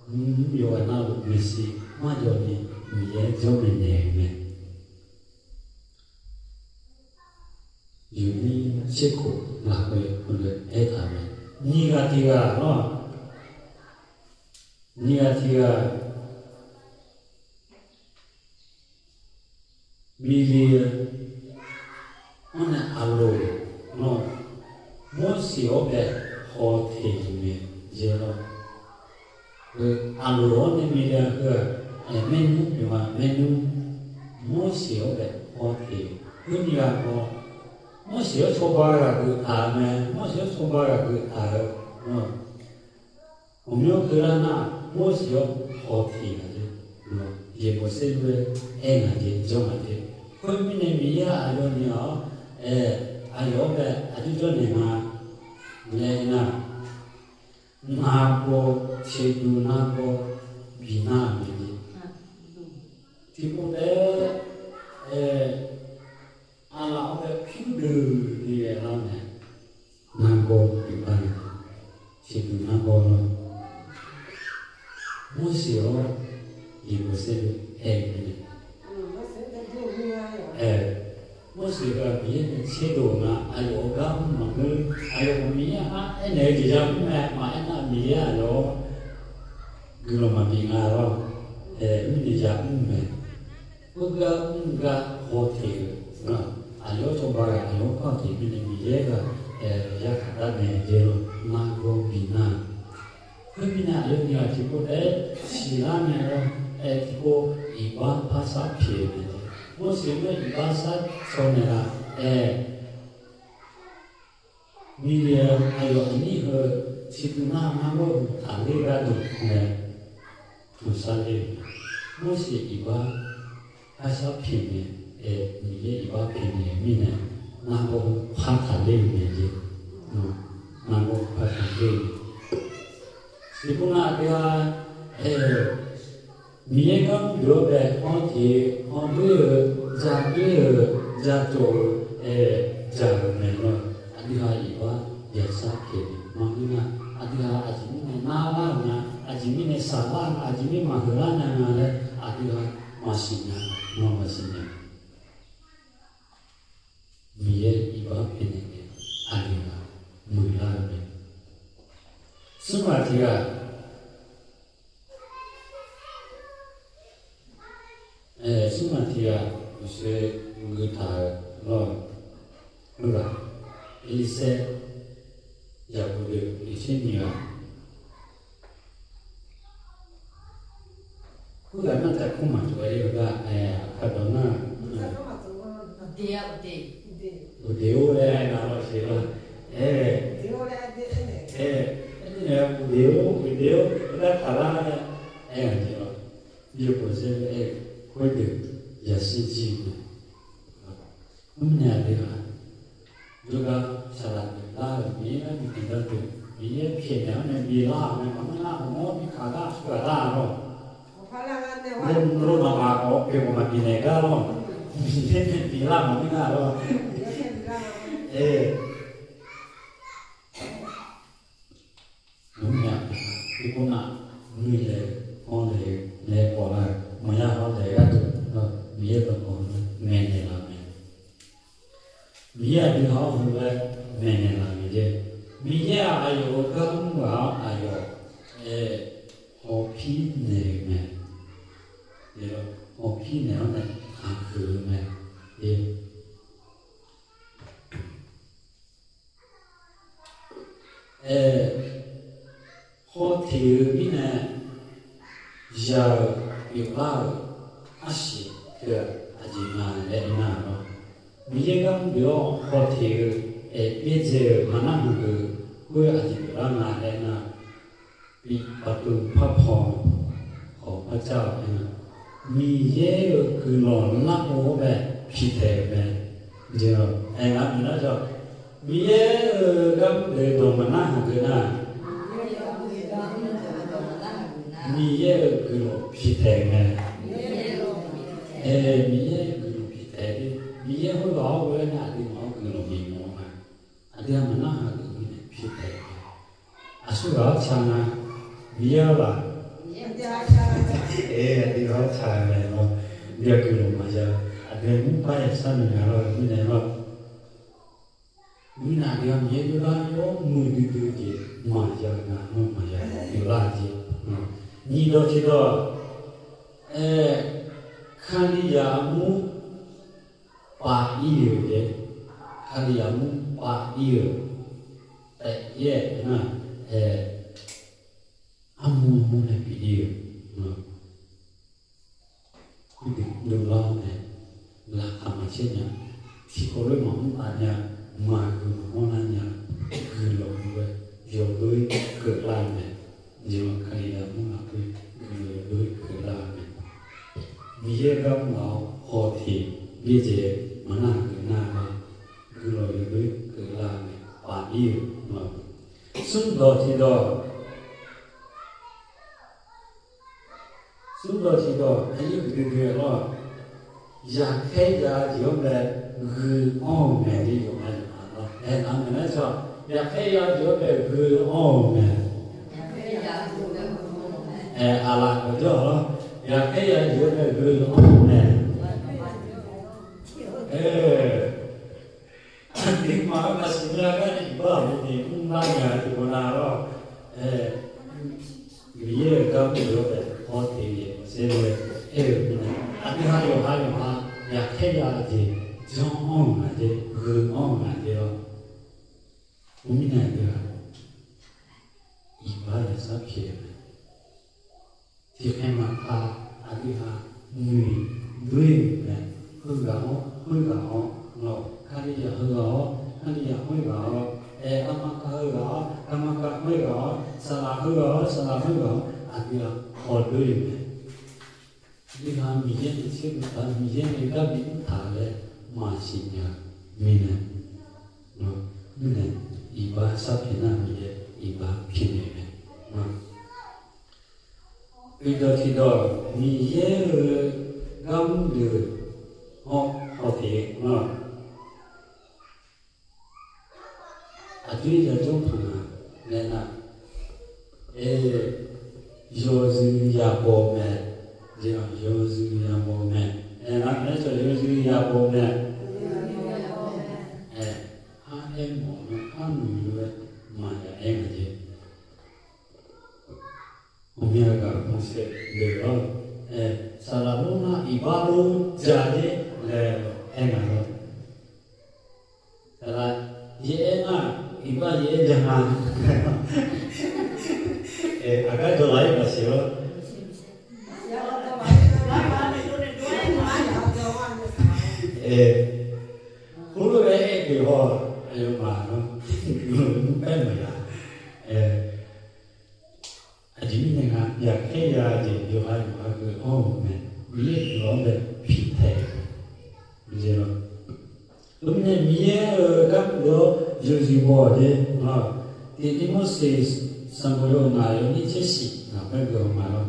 Mvuhˇ yawˬ g'a naˆ lo mehˍ shiˍ maˇ yaw nyi, Miˬ guiˬ jawˇ mehˍ nehˬ mehˍ. Yuˬ nyi shehˆ hkoꞈ laˬ k'o, hk'aˬ lehˬ ehˉ htaꞈ ve nyi g'a teˇ g'aˇ lawˬ. Nyi a hti g'aˇ, miˬguiˬ, oˇ naˆ a loˍ, Moˉseˍ oˇ hpehꞈ hk'aw hteꞈ yuˬ mehˍ yehˬ la. A loˍ oˇ naˆ miˬguiˬ hui, mehˆ nuˇ piˬ ma mehˆ nuˇ, Moˉseˍ oˇ hpehꞈ hk'aw hteꞈ, kuˇ nyi g'a k'o, Moˉseˍ oˇ chaw ba g'a g'euꞈ taˍ mehˍ, Moˉseˍ oˇ chaw ba g'a g'euꞈ taˍ-e. Awˬ meh oˇ hk'e laˇ naˆ, Moˉseˍ oˇ hk'aw hteꞈ g'a ce, yehˬ bawˬ sehˉ ve, ehˉ ngaˬ ce, jawˇ ngaˬ ce. Hk'e miˬ nehˬ miˬ yaˇ a yawˇ nyi a, a yawˇ hpehꞈ a cuˇ cawˇ nehˬ ma leh naˆ, naˆ k'o, cheꞈ tuˬ naˆ k'o, biˬ naˆ mehˍ ce. Hti k'oˆ tehꞈ, a laˬ oˇ hpehꞈ hpuˉ deuˬ te geh laˇ mehˍ, naˆ g'awˇ tuˬ laˇ mehˍ, cheꞈ tuˬ naˆ g'awˇ laˇ. Moˉseˍ oˇ yehˬ bawˬ sehˉ ve, ehˉ ve le. Moˉseˍ kaꞈ miˬ yehˇ ve cheˇ doˬ na, a yawˇ awˬ gaˇ mvuhˇ maˬ hui, a yawˇ k'o miˬ yehˇ haˉ ehˉ nehˬ ve jeˬ yaˇ mvuhˇ meh maꞈ ehˉ naˆ miˬ yehˇ a yawˇ guiˬ lawˬ maˍ piˇ nga laˇ. Mvuhˇ nyi yaꞈ mvuhˇ meh, oˇ gaˇ mvuhˇ gaˇ hk'aw hteꞈ, a yawˇ chaw ba g'a a yawˇ hk'aw hteꞈ miˬ nehˬ miˬ yehˇ g'a, yaˇ hk'aˬ taˆ mehˍ ce la, naˆ g'awˇ biˬ naˆ. Hk'e miˬ nehˬ a yawˇ nyi a hti k'oˆ tehꞈ, shiˍ laˇ mehˍ la, ehˉ hti k'oˆ iˍ baˆ hpaˇ shaˉ hpeꞈ mehˍ ce. Moˉseˍ mehˆ iˍ baˆ shaˉ chaw nehˬ la, ehˉ miˬ yehˇ a yawˇ a nyiˇ hui, chi tuˬ naˆ naˆ g'awˇ hui htaꞈ leˇ g'aˇ tuˬ leh, tuˬ shaˉ leˇ. Moˉseˍ iˍ baˆ hpaˇ shaˉ hpeꞈ mehˍ, miˬ yehˇ iˍ baˆ hpeꞈ mehˍ miˬ nehˬ, naˆ g'awˇ hui hpaˇ htaꞈ leˇ mehˍ ce. Naˆ g'awˇ hui hpaˇ htaꞈ leˇ. Chi k'oˆ naˆ teˇ g'aˇ, miˬ yehˇ kanˉ tuˬ yawˇ hpehꞈ hk'aw hteꞈ hk'aw deˇ, jaˇ deˇ, jaˇ cawˬ, jaˇ mehˍ la. A teˇ g'aˇ iˍ baˆ yaꞈ shaˉ hpeꞈ maˇ heˆ naˆ, a teˇ g'aˇ a ciˍ miˉ nehˬ naˇ laˇ nga, a ciˍ miˉ nehˬ shaˍ laˇ nga, a ciˍ miˉ maˍ heuˬ laˇ na nga leh, a teˇ g'aˇ maˍ shiˍ nyi, maˇ maˍ shiˍ nyi. Miˬ yehˇ iˍ baˆ hpeꞈ nehˍ ve, a nyi ma mui laˇ ve mehˍ. Suˉ maˬ teˇ g'aˇ, suˉ maˬ teˇ g'aˇ, shu g'uiˬ htaꞈ lawˇ, g'uiˬ baˬ, Eˇliˇsehˇ, yaꞈ k'oˍ deuˬ, liꞈ chehˇ nyi g'aˇ. Hkuˇ kaꞈ naˆ ca hkuˇ maˬ cawˬ ve le, awˬ hk'aˇ dawˬ naˆ, uˍ deˍ oˇ leh na law sheˍ laˇ, uˍ deˍ oˇ, uˍ deˍ oˇ, uˍ deˍ oˇ, awˬ hk'aˇ htaꞈ laˇ leh, ehˉ, a ce la, yehˬ bawˬ sehˉ ve, ehˉ, hk'oˆ deuˬ yaꞈ shiˉ jiˇ ve, mvuhˇ nyi a teˇ g'aˇ, yawˇ g'a shaˍ laꞈ teꞈ laˇ ve, miˬ yehˇ g'aˇ miˬ teꞈ gaˇ tuˬ, miˬ yehˇ hpehꞈ nehˬ aˉ nehˬ biˇ laˇ ve, maˇ maˇ naˆ maˇ miˇ hk'aˬ g'aˇ shu g'a laˇ laˇ. Mvuhˇ naw ma k'awꞈ hk'e k'o maˇ biˇ nehˬ gaˇ laˇ. Miˬ yehˇ biˇ laˇ maˇ miˇ g'aˇ laˇ. Ehˉ, mvuhˇ nyi a teˇ g'aˇ, teˇ k'oˆ naˆ, mvuhˇ leh, hawˉ leh, leh k'awꞈ la, maˇ yaˇ hawˉ leh g'aˇ tuˬ, miˬ yehˇ tawˇ k'awꞈ mehˍ nehˬ laˬ mehˍ. Miˬ yehˇ a teˇ g'aˇ oˇ hui leh mehˍ nehˬ laˬ ve ce. Miˬ yehˇ a yawˬ awˬ gaˇ mvuhˇ g'a a yawˬ, ehˉ, hawˉ hpiˉ nehˬ ve mehˍ. Hawˉ hpiˉ nehˬ oˇ leh hk'aˬ kuiˬ ve mehˍ. Ehˉ, hk'aw hteꞈ ve miˉ nehˬ, yaꞈ ve, yawˬ laˇ ve, a shiˍ hk'e a jeˬ na leh na law. Miˬ yehˇ g'aˇ mvuhˇ g'uiˬ awˬ hk'aw hteꞈ ve, ehˉ, pehˇ ceh ve maˇ naˆ hui g'uiˬ, k'oˆ ve a jeˬ yawˬ laˇ na leh na, piꞈ pa tu hpaˇ hpaw, hk'awꞈ hpaˇ caˇ ve, miˬ yehˇ ve kuiˬ lawˬ laˇ k'o ve hpiꞈ htehꞈ ve mehˍ. Eˬ, ngaˬ miˬ naˆ cawˬ, miˬ yehˇ g'aˇ mvuhˇ g'uiˬ dawˬ maˍ naˆ haˍ g'uiˬ naˆ, miˬ yehˇ ve kuiˬ lawˬ hpiꞈ htehꞈ ve mehˍ. Ehˉ, miˬ yehˇ ve kuiˬ lawˬ hpiꞈ htehꞈ ve, miˬ yehˇ hoˉ g'a oˇ ve naˆ a teˇ maˬ oˇ kuiˬ lawˬ miˬ mawˬ a. A teˇ g'aˇ maˍ naˆ haˍ g'uiˬ miˬ hpiꞈ htehꞈ ve, a shu g'a oˇ cha na, miˬ yehˇ oˇ laˬ. Ehˉ, a teˇ g'aˇ oˇ cha ve mehˍ law, miˬ yehˇ kuiˬ lawˬ maˍ yaˇ, a teˇ g'aˇ mvuhˇ paˇ yaꞈ shaˉ nyi g'a laˇ ve mvuhˇ nehˬ laˇ. Mvuhˇ nyi a teˇ g'aˇ miˬ yehˇ yawˇ laˇ yawˇ mui dui dui ce, maˍ yaˇ g'a maˇ maˍ yaˇ g'a, yawˬ laˇ ce. Nyi dawˇ chi dawˇ, Hk'a liꞈ yaꞈ mvuhˇ paˍ iˉ yoˬ tehꞈ, Hk'a liꞈ yaꞈ mvuhˇ paˍ iˉ yoˬ tehꞈ yehˬ na, a mvuhˇ mvuhˇ leh piˇ yoˬ. Kuˇ teꞈ lo laˇ-oˬ meh, laꞈ hk'aˬ maˬ chehˇ nya, chi hk'aw lo maˍ mvuhˇ taˍ nya, maˍ g'uiˬ maˍ mawˇ laˇ nya, g'uiˬ lawˬ g'uiˬ ve, yawˬ doˇ keuꞈ laˇ meh. Yawˬ Hk'a liꞈ yaꞈ mvuhˇ maˍ k'oˆ, g'uiˬ lawˬ yawˬ doˇ keuꞈ laˇ meh. Miˬ yehˇ g'aˇ mvuhˇ maˍ-oˬ hk'aw hteꞈ biˇ ceh maˍ naˇ g'uiˬ naˇ ve, g'uiˬ lawˬ yawˬ doˇ keuꞈ laˇ meh, paˍ iˉ yoˬ. Suhˉ dawˬ chi dawˇ, suhˉ dawˬ chi dawˇ, a yehˬ g'uiˬ g'uiˬ g'uiˬ lawˬ, yaꞈ hk'ehˉ yaꞈ jeˬ oˇ meh g'uiˬ awˇ meh le yoˬ a yoˬ a lawˬ. Eˬ, naˍ meh naˉ chaw, yaꞈ hk'ehˉ yaꞈ jeˬ oˇ meh g'uiˬ awˇ meh. Eˬ, a laˬ k'awꞈ jaˇ lawˬ, yaꞈ hk'ehˉ yaꞈ jeˬ oˇ meh g'uiˬ awˇ meh. Eˬ, teˇ maˬ ve maˍ shiˍ na g'aˇ iˉ baˆ ve teꞈ mvuhˇ laˇ nya teꞈ k'o na lawˬ. Miˬ yehˇ ve g'aˇ mvuhˇ ve awˬ tehˬ hk'aw hteꞈ yehˬ k'awꞈ shehˍ ve, eˬ, a teˇ haˉ yawˬ haˉ yawˬ haˉ, yaꞈ hk'ehˉ yaꞈ jeˬ, jawˇ awˇ ngaˬ jeˬ, g'uiˬ awˇ ngaˬ jeˬ lawˬ. Oˇ miˇ na teˇ g'aˇ, iˉ baˆ leh shaˉ hkiˬ ve chi hk'e maˇ htaˇ, a teˇ haˉ mvuhˇ duˇ-eˬ meh, heuˆ g'a-oˬ, heuˆ g'a-oˬ, lawˬ, Hk'a liꞈ yaꞈ heuˆ g'a-oˬ, Hk'a liꞈ yaꞈ heuˆ g'a-oˬ, eˬ, kaˇ maˇ kaˇ heuˆ g'a-oˬ, kaˇ maˇ kaˇ heuˆ g'a-oˬ, saˍ laꞈ heuˆ g'a-oˬ, saˍ laꞈ heuˆ g'a-oˬ, a teˇ haˉ hk'aw duˇ-eˬ meh. Teˇ haˉ Miˬ yehˇ ve chehˇ kuiˬ htaꞈ Miˬ yehˇ ve g'aˇ biˇ htaꞈ leh maˍ shiˍ nya miˬ nehˬ, miˬ nehˬ, iˉ baˆ shaˉ hkiˬ naˇ miˬ yehˇ iˉ baˆ hkiˬ nehˬ meh. Uiˍ dawˬ htiꞈ dawˬ, Miˬ yehˇ ve g'aˇ mvuhˇ g'uiˬ hawˆ hk'aw hteꞈ, a cuˇ yaˇ cawˇ hpaˍ leh naˆ, eˬ, yawˬ zuhꞈ yaꞈ bawˬ meh, yawˬ zuhꞈ yaꞈ bawˬ meh, eˬ, naˆ meh cawˬ yawˬ zuhꞈ yaꞈ bawˬ meh, eˬ, haˉ ehˉ mawˬ na haˉ nuˬ yuˬ leh maˍ yaꞈ ehˉ na ce. Awˬ meh a kaꞈ hk'aw shehˍ leuˬ lawˬ, saˍ laꞈ lonˉ naˆ iˉ baˆ lonˉ jaˇ jeˇ leh, ehˉ na lawˬ. Saˍ laꞈ yehˬ ehˉ naˆ iˉ baˆ yehˬ ehˉ jaˇ na, a gaˉ jaw la iˉ kaꞈ shiˍ lawˬ. K'oˆ lo ve ehˉ teˇ hpaˍ a yoˬ maˍ lawˬ, mvuhˇ pehˉ maˍ yaꞈ. A ciˉ miˇ nehˬ ngaˬ yaꞈ hk'ehˇ yaꞈ jeˬ yawˬ ha yawˬ ha g'uiˬ awˇ meh, Miˬ yehˇ g'uiˬ awˇ meh hpiꞈ hpehꞈ ve ce lawˬ. Oˇ miˬ nehˬ Miˬ yehˇ g'aˇ mvuhˇ g'uiˬ awˇ yawˬ zuhꞈ bawˬ ce lawˬ. Tiꞈ Tiˆmoˉseˍ suhˍ mvuhˬ ve awˬ ngaˬ yawˬ nyiˇ chehˇ shiˍ ngaˬ pehˉ g'uiˬ awˬ maˍ lawˬ.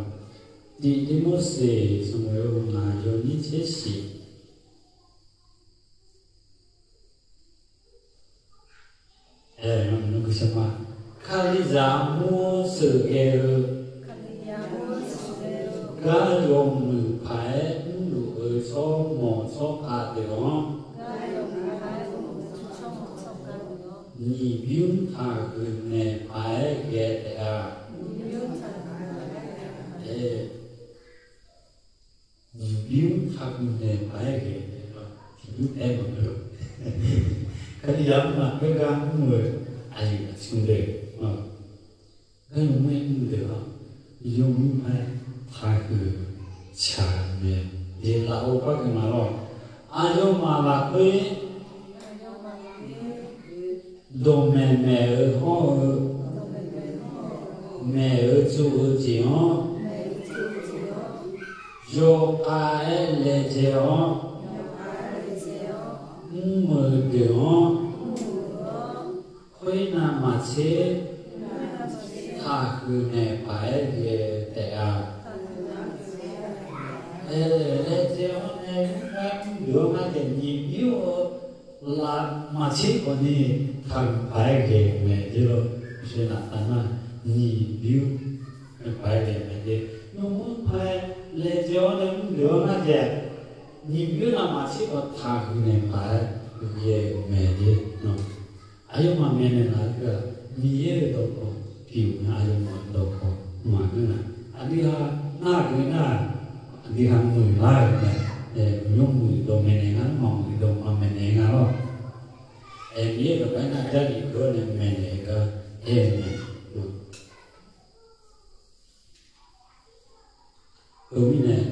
Tiꞈ Tiˆmoˉseˍ suhˍ mvuhˬ ve awˬ ngaˬ yawˬ nyiˇ chehˇ shiˍ Hk'aˬ liꞈ yaꞈ mvuhˇ suhˍ geh-o, gaˇ yaw muiˬ hpaˍ ehˉ mvuhˇ loꞈ-e chaw mawˬ chaw kaꞈ deuˬ-anˉ, nyi biˇ htaꞈ g'uiˬ nehˬ hpaˍ ehˉ geh tehꞈ-a. Nyi biˇ htaꞈ g'uiˬ nehˬ hpaˍ ehˉ geh tehꞈ-a. Hk'aˬ liꞈ yaꞈ mvuhˇ ma k'oˆ gaˇ mvuhˇ-e, a yuˬ a shu le. Gaˇ yaw mvuhˇ-e mvuhˇ deuˬ-a, yaw mvuhˇ ma htaꞈ g'uiˬ chaꞈ meh, yeˬ laꞈ-o paˇ g'uiˬ maˍ lawˬ. A yaw maˍ laˬ k'o-e, dawˬ mehˍ mehˍ-eu hawˉ-eu, mehˍ-eu co-eu ceˬ-anˉ, yawˇ k'a ehˉ leh ceh-anˉ, mvuhˇ meuˬ deuˬ-anˉ, hk'oˆ na maˍ cheˇ htaꞈ g'uiˬ nehˬ hpaˍ ehˉ geh tehꞈ-a. Leh ceh-anˉ leh mvuhˇ g'aˇ mvuhˇ deuˬ-anˉ maˇ ceh nyi biˇ-oˬ, laꞈ maˍ cheˇ k'awꞈ nyi htaꞈ g'uiˬ hpaˍ ehˉ geh meh ce lawˬ. Shu naꞈ ta naˇ, nyi biˇ-oˬ, hpaˍ ehˉ geh meh ce. Yaw mvuhˇ hpaˍ leh ceh-anˉ leh mvuhˇ deuˬ-anˉ maˇ ceh, nyi biˇ-oˬ laꞈ maˍ cheˇ k'awꞈ htaꞈ g'uiˬ nehˬ hpaˍ ehˉ geh meh ce. A yaw maˍ meh nehˬ laˬ k'o, Miˬ yehˇ ve dawˇ hk'aw piˇ-oˬ meh, a yaw maˍ dawˇ hk'aw maˍ k'oˆ na, a teˇ ha naˆ g'uiˬ naˆ, a g'uiˬ ha meuˬ laˇ ve meh, yawˇ meuˬ dawˬ mehˍ nehˬ g'a, maˇ meuˬ dawˬ maˇ mehˍ nehˬ g'a lawˇ. Miˬ yehˬ dawˬ k'ai naˆ jaˇ liꞈ kuiˬ awˬ nehˬ mehˍ nehˬ g'a, ehˉ meh. K'o miˇ nehˬ,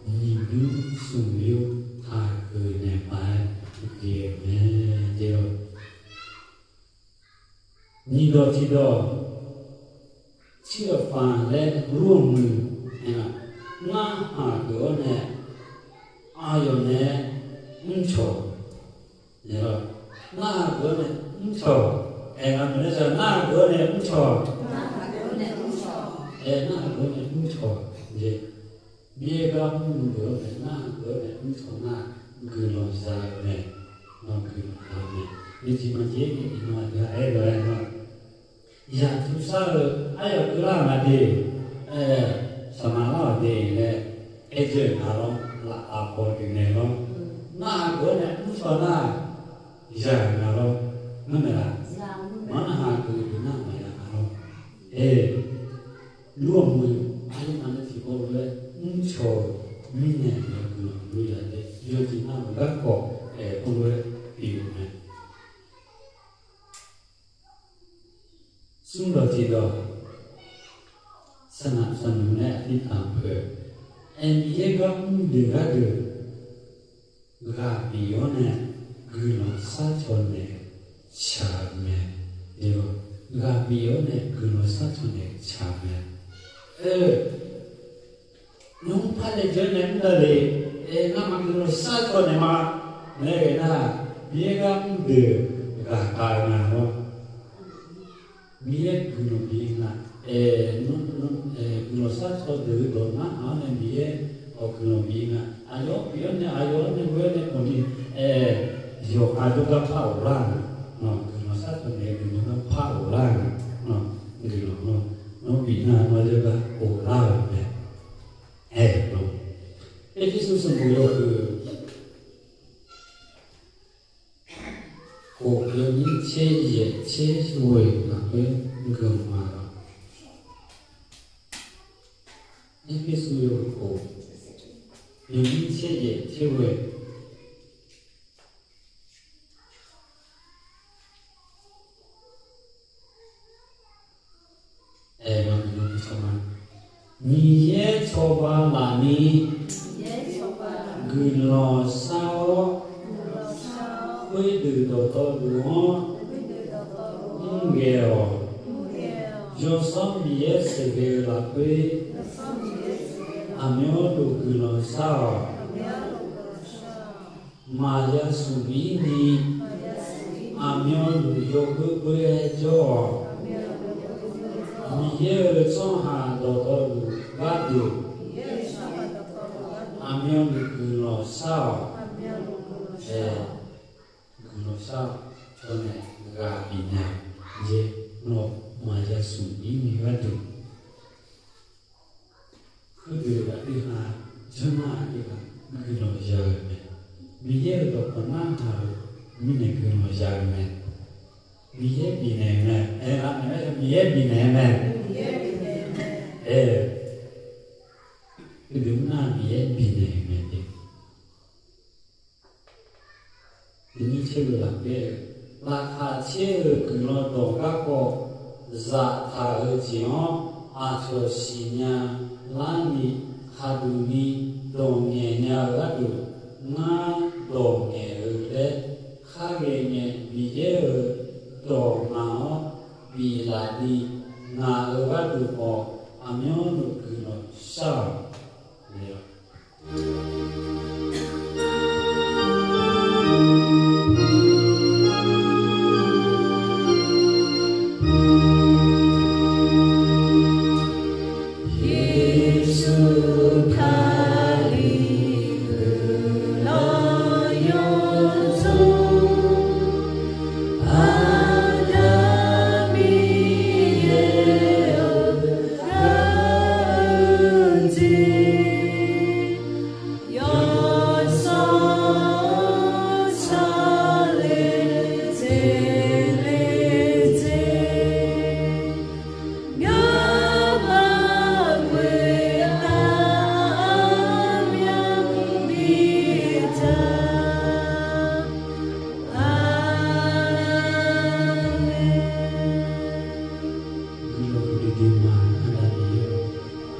nyi buiˇ suˍ yuˬ htaꞈ kuiˬ nehˬ paˍ geh meh te lawˬ. Nyi dawˬ tiˍ dawˬ, chi awˬ faˍ leh luˇ mui, ngaˇ haˍ kuiˬ awˬ nehˬ, a yawˬ nehˬ mvuhˇ chaw, ngaˇ haˍ kuiˬ awˬ nehˬ mvuhˇ chaw, ngaˇ haˍ kuiˬ awˬ nehˬ mvuhˇ chaw, ngaˇ haˍ kuiˬ awˬ nehˬ mvuhˇ chaw, miˇ yehˬ g'a mvuhˇ mui awˬ nehˬ ngaˇ haˍ kuiˬ awˬ nehˬ mvuhˇ chaw ngaˇ g'uiˬ lawˬ za ve meh, nawˬ g'uiˬ lawˬ za ve meh. Ve chi ma ce ve i ma g'a ehˉ g'a ehˉ ma Yaꞈ tuˬ shaˉ ve, aˉ yaꞈ keu laˇ maˇ te, saˍ maˍ laˇ ve te leh, ehˉ jeuˇ ngaˬ lawˇ, laꞈ k'a paw te nehˬ lawˇ, naˆ g'uiˬ nehˬ mvuhˇ chaw naˆ, yaꞈ ngaˬ lawˇ, mvuhˇ nehˬ laˇ, maˇ naˆ ha kuiˬ tuˬ naˆ maˍ yaꞈ ngaˬ lawˇ. Eˬ, luˇ awˬ mui, aˉ yaꞈ ma naˆ tiꞈ k'oˆ ve, mvuhˇ chaw miˇ nehˬ g'a kuiˬ lawˬ lo yaꞈ leh, yawˇ tiꞈ naˆ ve g'aˇ k'awꞈ ehˉ k'oˆ ve, piˇ ve meh. Suˉ dawˬ tiˍ dawˬ, สนับสนุน และอธิษฐานเผื่อ Miˬ yehˇ g'aˇ mvuhˇ deuˬ g'aˇ deuˬ g'a piˍ awˬ nehˬ, g'uiˬ lawˬ shaˉ chaw nehˬ chaꞈ meh. G'a piˍ awˬ nehˬ g'uiˬ lawˬ shaˉ chaw nehˬ chaꞈ meh. Nawˬ hui hpaˇ leh jawˇ nehˬ mvuhˇ daꞈ le, ngaˇ ma g'uiˬ lawˬ shaˉ chaw nehˬ ma, leh g'a naˆ, Miˬ yehˇ g'aˇ mvuhˇ deuˬ g'a k'ai ngaˬ lawˇ. Miˬ yehˇ g'uiˬ lawˬ biˇ ngaˬ, g'uiˬ lawˬ shaˉ chaw deuˬ dawˬ naˆ haˍ awˬ nehˬ Miˬ yehˇ awˬ g'uiˬ lawˬ biˇ ngaˬ. A yawˇ piˇ awˬ nehˬ, a yawˇ nehˬ g'uiˬ nehˬ k'o ni, yawˬ k'a dawˇ gaˇ hpaˇ oˬ laˇ ngaˬ. G'uiˬ lawˬ shaˉ chaw nehˬ g'uiˬ lawˬ gaˇ hpaˇ oˬ laˇ ngaˬ. G'uiˬ lawˬ, nawˬ biˇ ngaˬ nawˬ yawˇ gaˇ oˬ laˇ ve meh. Eˬ, Eˇfeˇsuꞈ suhˍ mvuhˇ yawˇ hui k'oˍ yaˇ nyiˇ chehˇ yehˬ chehˇ shu ve naˬ peuˬ g'uiˬ maˍ laˇ. Eˇfeˇsuꞈ yawˇ hui k'oˍ yaˇ nyiˇ chehˇ yehˬ chehˇ ve Miˬ yehˇ chaw ba laꞈ ni g'uiˬ lawˬ shaˉ oˆ, k'oˆ deuˬ dawˬ taw luˬ oˆ, mvuhˇ geh awˬ, yawˇ suhˉ Miˬ yehˇ suhˍ geh laꞈ k'oˆ, aˬ miˇ awˬ to g'uiˬ lawˬ shaˉ oˬ. Maˍ yaˇ suˍ biˉ nyi, aˬ miˇ awˬ luˬ yawˇ k'oˆ k'oˆ ehˉ cawˇ. Miˬ yehˇ ve chaw haˍ dawˬ taw luˬ g'aˇ tuˬ, aˬ miˇ awˬ luˬ g'uiˬ lawˬ shaˉ oˬ. G'uiˬ lawˬ shaˉ oˬ. Chaw nehˬ g'a piˍ nehˬ, yehˇ nawˬ maˍ yaˇ suˍ biˉ nyi g'aˇ tuˬ Hkui deuˬ aꞈ teˇ ha, jawˇ naˆ aꞈ teˇ ha, g'uiˬ lawˬ yaˇ ve meh. Miˬ yehˇ ve dawˬ hk'awꞈ naˆ haˍ ve, miˇ nehˬ g'uiˬ lawˬ yaˇ ve meh. Miˬ yehˇ biˬ nehˬ meh, eˬ, a meh, Miˬ yehˇ biˬ nehˬ meh. Eˬ, hkui deuˬ mvuhˇ naˆ Miˬ yehˇ biˬ nehˬ meh te. Teˇ nyi chehˇ ve laˬ pehˇ, laꞈ hk'aˬ chehˇ ve kuiˬ lawˬ dawˬ gaˇ k'awꞈ, zaꞈ htaꞈ ve ceˬ awˉ, aˬ cawˬ shiˍ nyi laˇ nyi, hk'a duˬ nyi dawˬ ngehˬ nyi ve g'aˇ tuˬ, ngaˇ dawˬ ngehˬ ve leh, hk'a geh ngehˬ Miˬ yehˇ ve dawˬ ngaˬ awˉ, biˬ laꞈ nyi ngaˬ ve g'aˇ tuˬ k'awꞈ, aˬ miˇ awˬ nuˬ kuiˬ lawˬ shaˉ oˬ.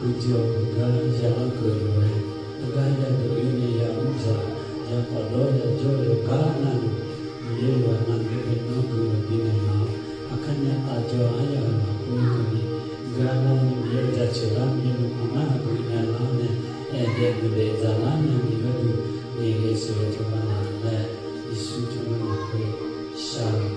Oˇ ve awˬ pon gaˇ yaˇ laˇ kuiˬ loˬ ve, a gaˇ yaˇ tuˬ yawˇ nyi yaˇ uˉ jaˇ, yaꞈ k'aw dawˇ yaˇ jawˇ ve gaˇ naˇ loˬ. Miˬ guiˬ lo a na ve ve nawˇ hui lo te na yaˇ, a hk'aˇ nyi taˍ jaw aˉ yaˇ hui laˬ k'oˆ ve k'o ni, gaˇ laˇ nyi ve yawˇ jaˇ cheuˬ laˇ ve nyi lo k'awꞈ naˉ hui k'oꞈ nyi a laˇ leh, ehˬ dehꞈ miˬ dehꞈ zaˍ laˇ nyi ve yawˇ hui nyi geh suh ve chaw ma laˬ leh, Yeˍsuˆ chaw ma laˬ k'oˆ ve, shaˍ